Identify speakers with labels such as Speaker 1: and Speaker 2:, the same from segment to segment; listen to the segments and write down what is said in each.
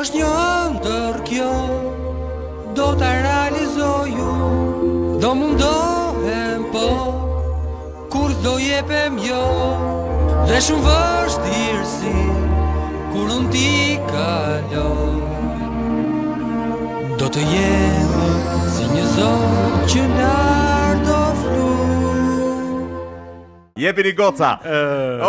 Speaker 1: Është një ëndërr kjo, do ta realizoj unë, do mundohem po, kurrë s'do jepem jo, dhe shumë vështirësi, kur unë t'i kaloj. Do të jem si një zog që lart do fluturoj.
Speaker 2: Jepini goca.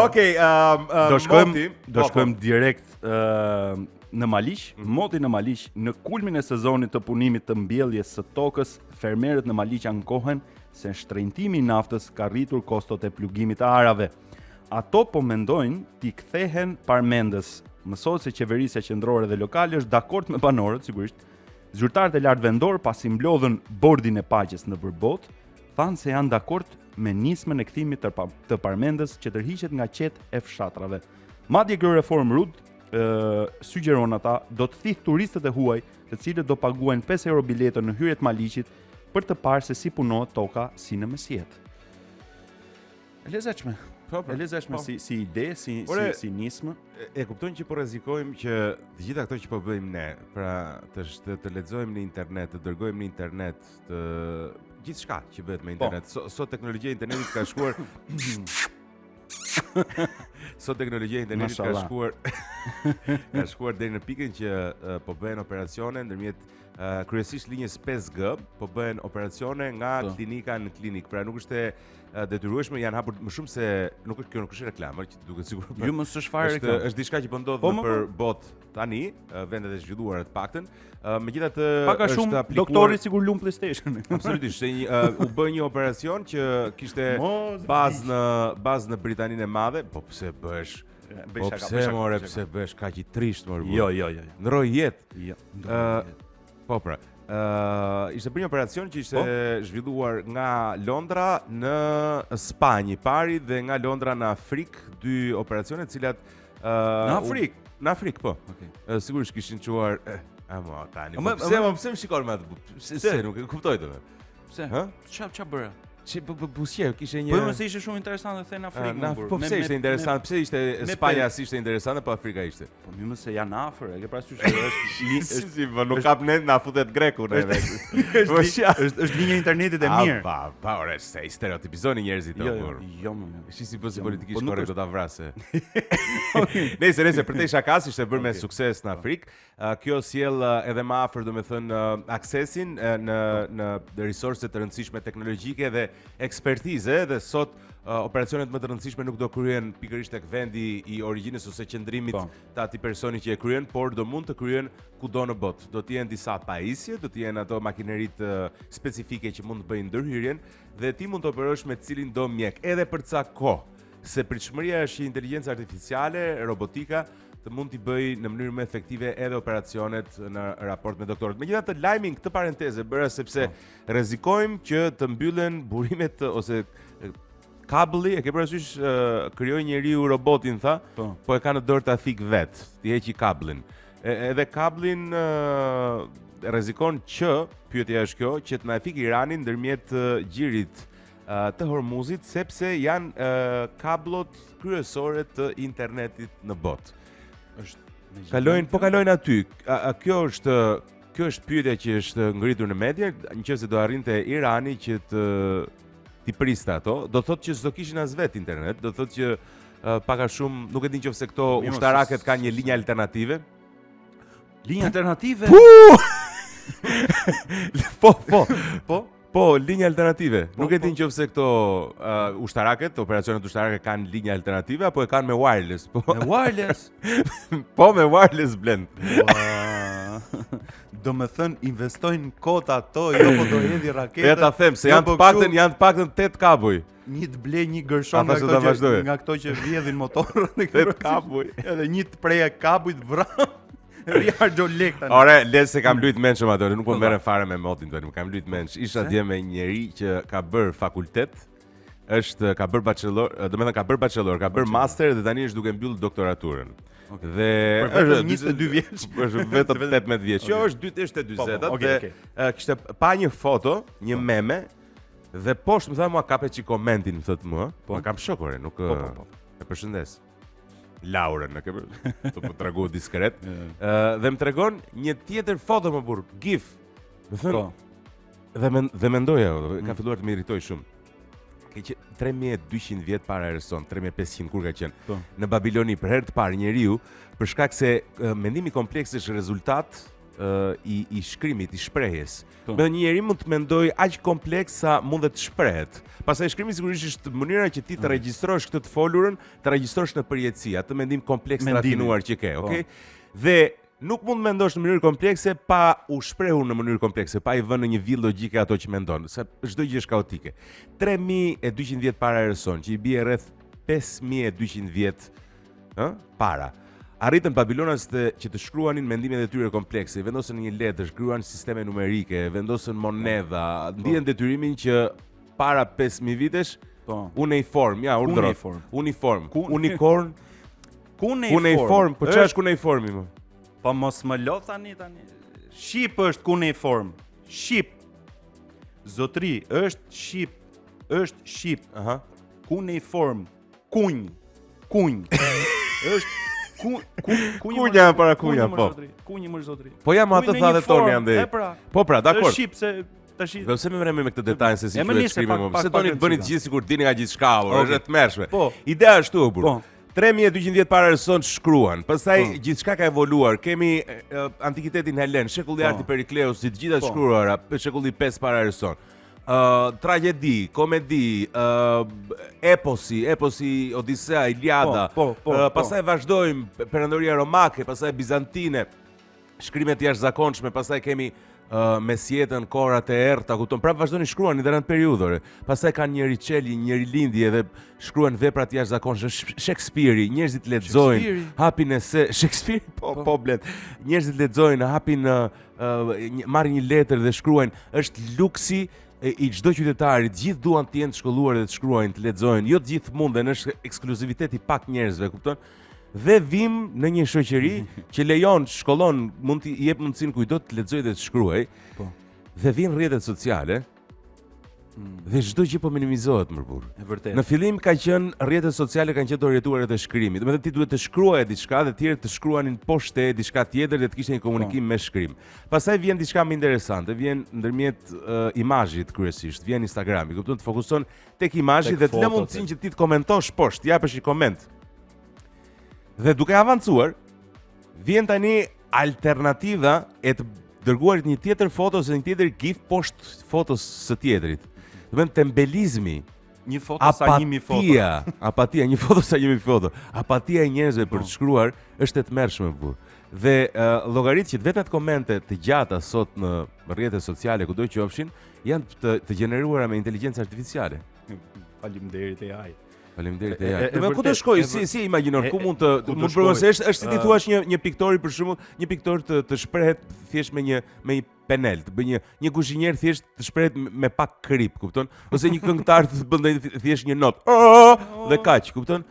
Speaker 2: Okej, ëm
Speaker 3: Do shkojmë
Speaker 2: Moti,
Speaker 3: do
Speaker 2: po, po.
Speaker 3: shkojmë direkt ë në Maliq,
Speaker 2: Mhm.
Speaker 3: moti në Maliq, në kulmin e sezonit të punimit të mbjelljes së tokës, fermerët në Maliq ankohen se shtrenjtimi i naftës ka rritur kostot e plugimit të arave. Ato po mendojnë t'i kthehen parmendës. Mësohet se qeverisja qendrore dhe lokale është dakord me banorët, sigurisht. Zyrtarët e lartë vendor pasi mblodhën bordin e paqes në botë, thanë se janë dakord me nismën e kthimit të, pa, të parmendës që tërhiqet nga qetë e fshatrave. Madje kjo reformë Rud ë sugjeron ata do të thith turistët e huaj, të cilët do paguajnë 5 euro biletën në hyrje të Maliqit për të parë se si punohet toka si në mesjetë. E lezetshme.
Speaker 2: Po, po.
Speaker 3: E lezetshme
Speaker 2: Po.
Speaker 3: si si ide, si
Speaker 2: Ore,
Speaker 3: si si nismë.
Speaker 2: E, e kupton që po rrezikojmë që të gjitha këto që po bëjmë ne, pra të të, të lexojmë në internet, të dërgojmë në internet, të gjithçka që bëhet me
Speaker 3: Po.
Speaker 2: internet. Sot so, teknologjia e internetit ka shkuar Sot teknologjia e internetit ka
Speaker 3: Mashallah.
Speaker 2: shkuar ka shkuar deri në pikën që uh, po bëhen operacione ndërmjet uh, kryesisht linjës 5G, po bëhen operacione nga
Speaker 3: Po.
Speaker 2: klinika në klinikë. Pra nuk është e uh, detyrueshme, janë hapur më shumë se nuk është kjo nuk është reklamë, që duket sikur
Speaker 3: Ju mos është fare
Speaker 2: është
Speaker 3: reklamë.
Speaker 2: është diçka që po ndodh
Speaker 3: Po,
Speaker 2: në
Speaker 3: më,
Speaker 2: për botë tani, ë, vendet e zhvilluara të paktën. Ë, Megjithatë
Speaker 3: Pak a
Speaker 2: është
Speaker 3: shumë
Speaker 2: aplikuar
Speaker 3: doktori sikur lun PlayStation.
Speaker 2: Absolutisht, se një, ë, u bë një operacion që kishte
Speaker 3: Mos
Speaker 2: bazë në bazë në Britaninë e Madhe, po pse bësh?
Speaker 3: Bëj
Speaker 2: Po
Speaker 3: shaka,
Speaker 2: pse
Speaker 3: bëj shaka,
Speaker 2: more,
Speaker 3: bëj shaka.
Speaker 2: pse bësh kaq i trisht more?
Speaker 3: Jo, jo, jo. jo.
Speaker 2: Ndroj jetë.
Speaker 3: Jo.
Speaker 2: Ë, Po pra. Ë ishte bërë një operacion që ishte
Speaker 3: Po?
Speaker 2: zhvilluar nga Londra në Spanjë i pari dhe nga Londra në Afrikë, dy operacione të cilat ë
Speaker 3: Në
Speaker 2: u-
Speaker 3: Afrikë?
Speaker 2: Në Afrikë, po.
Speaker 3: Okej.
Speaker 2: Ë, sigurisht kishin çuar eh, a mo tani.
Speaker 3: Ama-
Speaker 2: Po pse
Speaker 3: ama-
Speaker 2: mo pse më shikon me atë? Pse, pse nuk e kuptoj domethënë.
Speaker 3: Pse?
Speaker 2: Hë?
Speaker 3: Ça ça bëre?
Speaker 2: Çe po po po kishte një
Speaker 3: Po jo, se ishte shumë interesante the në
Speaker 2: Ë,
Speaker 3: Afrikë.
Speaker 2: na,
Speaker 3: më burr.
Speaker 2: po
Speaker 3: Me-
Speaker 2: pse
Speaker 3: me-
Speaker 2: ishte interesant? Pse ishte
Speaker 3: me
Speaker 2: Spanja si ishte interesante, po Afrika ishte.
Speaker 3: Po mirë më se janë afër, e ke parasysh që është li,
Speaker 2: Si
Speaker 3: është
Speaker 2: si, po nuk kap ne na futet greku ne.
Speaker 3: është
Speaker 2: Po
Speaker 3: li-
Speaker 2: sha.
Speaker 3: është është linja e internetit e
Speaker 2: A,
Speaker 3: mirë.
Speaker 2: Pa, pa, ore, se i stereotipizoni njerëzit
Speaker 3: Jo,
Speaker 2: o
Speaker 3: jo,
Speaker 2: burr.
Speaker 3: jo, më mirë.
Speaker 2: Shi si bën si
Speaker 3: Jo, po
Speaker 2: politikisht
Speaker 3: nuk
Speaker 2: korrekt
Speaker 3: është-
Speaker 2: do ta vrasë. Nëse nëse përtej shakas ishte bërë me sukses në Afrikë. Uh, kjo sjell uh, edhe më afër domethënë uh, aksesin uh, në në resurse të rëndësishme teknologjike dhe ekspertize dhe sot uh, operacionet më të rëndësishme nuk do kryhen pikërisht tek vendi i origjinës ose qëndrimit
Speaker 3: Po.
Speaker 2: të atij personi që e kryen, por do mund të kryen kudo në botë. Do të jenë disa pajisje, do të jenë ato makineritë uh, specifike që mund të bëjnë ndërhyrjen dhe ti mund të operosh me cilin do mjek, edhe për ca kohë. Se pritshmëria është që inteligjenca artificiale, robotika të mund t'i bëj në mënyrë më efektive edhe operacionet në raport me doktorët. Megjithatë, lajmin këtë parentezë bëra sepse rrezikojmë që të mbyllen burimet ose e, kabli, e ke parasysh e, krijoi njeriu robotin tha,
Speaker 3: Po.
Speaker 2: po e ka në dorë ta fik vet, t'i heqi kabllin. E, edhe kabllin e, rrezikon që, pyetja është kjo, që të na e fik Irani ndërmjet e, gjirit e, të Hormuzit sepse janë e, kabllot kryesore të internetit në botë.
Speaker 3: Është me gjithë
Speaker 2: Kalojnë, po kalojnë aty. A, a kjo është kjo është pyetja që është ngritur në media, nëse do arrinte Irani që të t'i priste ato, do thotë që s'do kishin as vet internet, do thotë që uh, pak a shumë, nuk e di nëse këto
Speaker 3: Mirë, mos,
Speaker 2: ushtaraket
Speaker 3: s-
Speaker 2: kanë një linjë alternative.
Speaker 3: Linja alternative.
Speaker 2: Po, po.
Speaker 3: Po.
Speaker 2: Po, linja alternative.
Speaker 3: Po,
Speaker 2: Nuk e
Speaker 3: po.
Speaker 2: di nëse këto uh, ushtaraket, operacionet ushtarake kanë linja alternative apo e kanë me wireless. Po,
Speaker 3: Me wireless.
Speaker 2: po me wireless blend.
Speaker 3: Ua. Do me thënë, investojnë kot ato, jo po do hedhi raketa.
Speaker 2: Ja ta them se
Speaker 3: jo
Speaker 2: janë
Speaker 3: po
Speaker 2: të paktën
Speaker 3: kështu,
Speaker 2: janë të paktën 8 kabuj.
Speaker 3: Një të blej një gërshon
Speaker 2: Ta
Speaker 3: nga
Speaker 2: thashë
Speaker 3: këto
Speaker 2: ta
Speaker 3: që
Speaker 2: vazhdoj.
Speaker 3: nga këto që vjedhin motorët. e ke
Speaker 2: 8
Speaker 3: parasysh?
Speaker 2: kabuj.
Speaker 3: Edhe një të preja kabujt vram. Riharxho lek tani.
Speaker 2: Ore, le se kam lujt mençëm ato, nuk po merrem fare me motin tani, nuk kam lujt menç. Isha dje me një njeri që ka bër fakultet, është ka bër bachelor, do të thënë ka bër bachelor, ka bër master dhe tani është duke mbyllur doktoraturën. Dhe
Speaker 3: Për vetëm 22 vjeç.
Speaker 2: Është vetëm 18 vjeç. Jo, është dy është e
Speaker 3: Po, po,
Speaker 2: 40-tat
Speaker 3: okej,
Speaker 2: dhe
Speaker 3: okej.
Speaker 2: e, kishte pa një foto, një meme dhe poshtë më tha mua kape çi komentin, më thot mua. Po kam shok ore, nuk
Speaker 3: Po, po, po.
Speaker 2: e përshëndes. Laurën, në ke të po tregu diskret. Ë dhe më tregon një tjetër foto më burr, GIF. Do thënë, po. Dhe men, dhe mendoja, ka mm. filluar të më irritojë shumë. Ke që 3200 vjet para erës sonë, 3500 kur ka qenë. Po. Në Babiloni për herë të parë njeriu, për shkak se mendimi kompleks është rezultat uh, i i shkrimit, i shprehjes. Po. Dhe një njeri mund të mendojë aq kompleks sa mund dhe të shprehet. Pastaj shkrimi sigurisht është mënyra që ti të mm. regjistrosh këtë të folurën, të regjistrosh në përjetësi, atë mendim kompleks të rafinuar që ke, po. okay? Dhe Nuk mund të mendosh në mënyrë komplekse pa u shprehur në mënyrë komplekse, pa i vënë në një vijë logjike ato që mendon, se çdo gjë është kaotike. 3200 vjet para erës sonë, që i bie rreth 5200 vjet, ë, para. Arritën babilonasit që të shkruanin mendimet e tyre komplekse, i vendosën në një letër, shkruan sisteme numerike, vendosën monedha, po. ndien detyrimin që para 5000 vitesh, po. Uniform, ja, urdhëro. Uniform. Uniform. Unicorn.
Speaker 3: Kuneiform.
Speaker 2: Kuneiform, po çfarë është kuneiformi
Speaker 3: më? Po mos më lodh tani tani. Shqip është kuneiform. Shqip. Zotri, është shqip. Është shqip.
Speaker 2: Aha.
Speaker 3: Kuneiform. Kunj. Kunj. është ku
Speaker 2: ku kunj kunja para kunja po.
Speaker 3: Kunji më zotri.
Speaker 2: Po ja më atë tha dhe Toni andej.
Speaker 3: Pra.
Speaker 2: Po pra, dakor.
Speaker 3: Është shqip se
Speaker 2: tash Do se më merremi me këtë detajin se si quhet shkrimi më. Pse doni të bëni të gjithë sikur dini nga gjithçka, është e tmerrshme. Po. Ideja është këtu, burr. Po. 3200 vjet para erës sonë shkruan. Pastaj po. gjithçka ka evoluar. Kemi uh, antikitetin helen, shekulli i artë i Perikleus, të gjitha po. shkruara, shekulli 5 para erës sonë. Uh, tragjedi, komedi, uh, eposi, eposi Odisea, Iliada.
Speaker 3: Po, po, po, uh,
Speaker 2: pastaj vazhdojmë perandoria romake, pastaj bizantine. Shkrime të jashtëzakonshme, pastaj kemi uh, mesjetën, kohërat e errëta, kupton? Prapë vazhdoni shkruani dhe në atë periudhë. ore. Pastaj kanë një riçelje, një rilindje dhe shkruan vepra të jashtëzakonshme. Shekspiri, njerëzit lexojnë, hapin ese Shekspiri, po po, po blet. Njerëzit lexojnë, hapin uh, një, marrin një letër dhe shkruajnë. Është luksi i çdo qytetari, të gjithë duan të jenë të shkolluar dhe të shkruajnë, të lexojnë. Jo të gjithë munden, është ekskluzivitet i pak njerëzve, kupton? Dhe vim në një shoqëri që lejon, shkollon, mund t'i jep mundësinë kujtdo të lexojë dhe të shkruajë.
Speaker 3: Po.
Speaker 2: Dhe vijnë rrjetet sociale. Mm. Dhe çdo gjë po minimizohet më
Speaker 3: burr. E vërtetë.
Speaker 2: Në fillim ka qenë rrjetet sociale kanë qenë të orientuara te shkrimi. Domethënë ti duhet të shkruaje diçka dhe të tjerët të shkruanin poshtë diçka tjetër dhe të kishte një komunikim po. me shkrim. Pastaj vjen diçka më interesante, vjen ndërmjet uh, imazhit kryesisht, vjen Instagrami, kupton, të fokuson tek imazhi dhe të lë mundësinë që ti të komentosh poshtë, të japësh një koment. Dhe duke avancuar, vjen tani alternativa e të dërguarit një tjetër foto ose një tjetër gif poshtë fotos së tjetrit. Domethënë tembelizmi,
Speaker 3: një foto sa një mijë
Speaker 2: foto. Apatia, apatia, një foto sa një mijë foto. Apatia e njerëzve për të po. shkruar është e tmerrshme burr. Dhe uh, llogarit që të vetmet komente të gjata sot në rrjete sociale kudo qofshin janë të, të gjeneruara me inteligjencë artificiale.
Speaker 3: Faleminderit AI.
Speaker 2: Faleminderit AI. Do ku do shkoj? Si si imagjinon ku mund të mund të provoj se është është si ti thuash një një piktori për shembull, një piktor të të shprehet thjesht me një me një penel, të bëj një një kuzhinier thjesht të shprehet me pak krip, kupton? Ose një këngëtar të bën thjesht një not. Dhe kaq, kupton?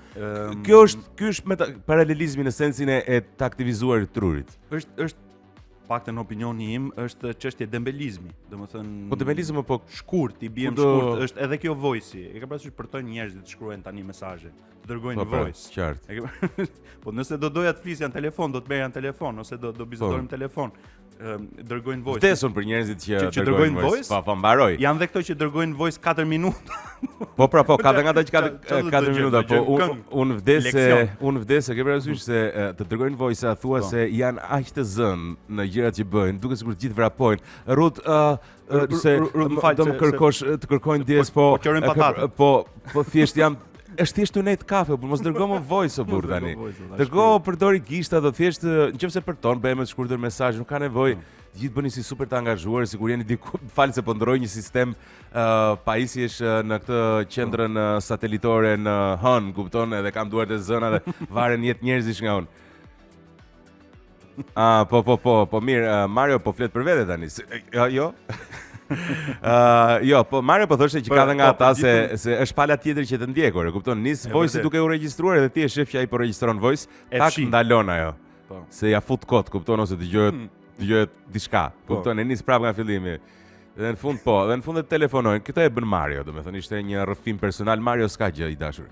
Speaker 2: Kjo është ky është meta, paralelizmi në sensin e, e të aktivizuarit
Speaker 3: trurit. Është është paktën opinioni im është çështje dembelizmi. Domethënë
Speaker 2: Po dembelizmi po
Speaker 3: shkurt, i biem do... shkurt, është edhe kjo voice-i. E ke parasysh përtojnë njerëzit të shkruajnë tani mesazhe, të dërgojnë
Speaker 2: po, pra,
Speaker 3: voice.
Speaker 2: Qartë.
Speaker 3: E ke Po nëse do doja të flisja në telefon, do të merrja në telefon ose do do bisedonim në po. telefon. Dërgojnë
Speaker 2: voice. Vdes unë për njerëzit që, që, që dërgojnë voice. voice. Po, po mbaroj.
Speaker 3: Janë dhe këto që dërgojnë voice 4 minuta.
Speaker 2: Po pra po, ka dhe nga ata që ka 4 minuta, po un un vdes se un vdes se ke parasysh se të dërgojnë voice a thua po. se janë aq të zënë në gjërat që bëjnë, duket sikur të gjithë vrapojnë. Rut ë se do më kërkosh të kërkojnë ndjesë
Speaker 3: po po
Speaker 2: po po thjesht jam është thjesht tu nejt kafe, por mos dërgo më voice o burr tani. Dërgo përdori gishta do thjesht nëse përton bëje më të shkurtër mesazh, nuk ka nevojë. Po. Të gjithë bëni si super të angazhuar, sikur jeni diku, fal se po ndërroj një sistem uh, pajisjesh në këtë qendrën uh, satelitore në Hënë, kupton, edhe kam duart e zëna dhe varen jetë njerëzish nga unë. Ah, po po po, po mirë, uh, Mario po flet për vete tani. Jo, jo. Uh, jo, po Mario po thoshte që ka dhe nga po, ata po, se se është pala tjetër që të ndjek, e kupton? Nis voice duke u regjistruar dhe ti e shef që ai po regjistron voice, tak ndalon ajo. Po. Se ja fut kot, kupton ose dëgjohet hmm. dëgjohet diçka. Po. Kupton, e nis prapë nga fillimi. Dhe në fund po, dhe në fund të telefonojnë. Këtë e bën Mario, domethënë ishte një rrëfim personal. Mario s'ka gjë i dashur.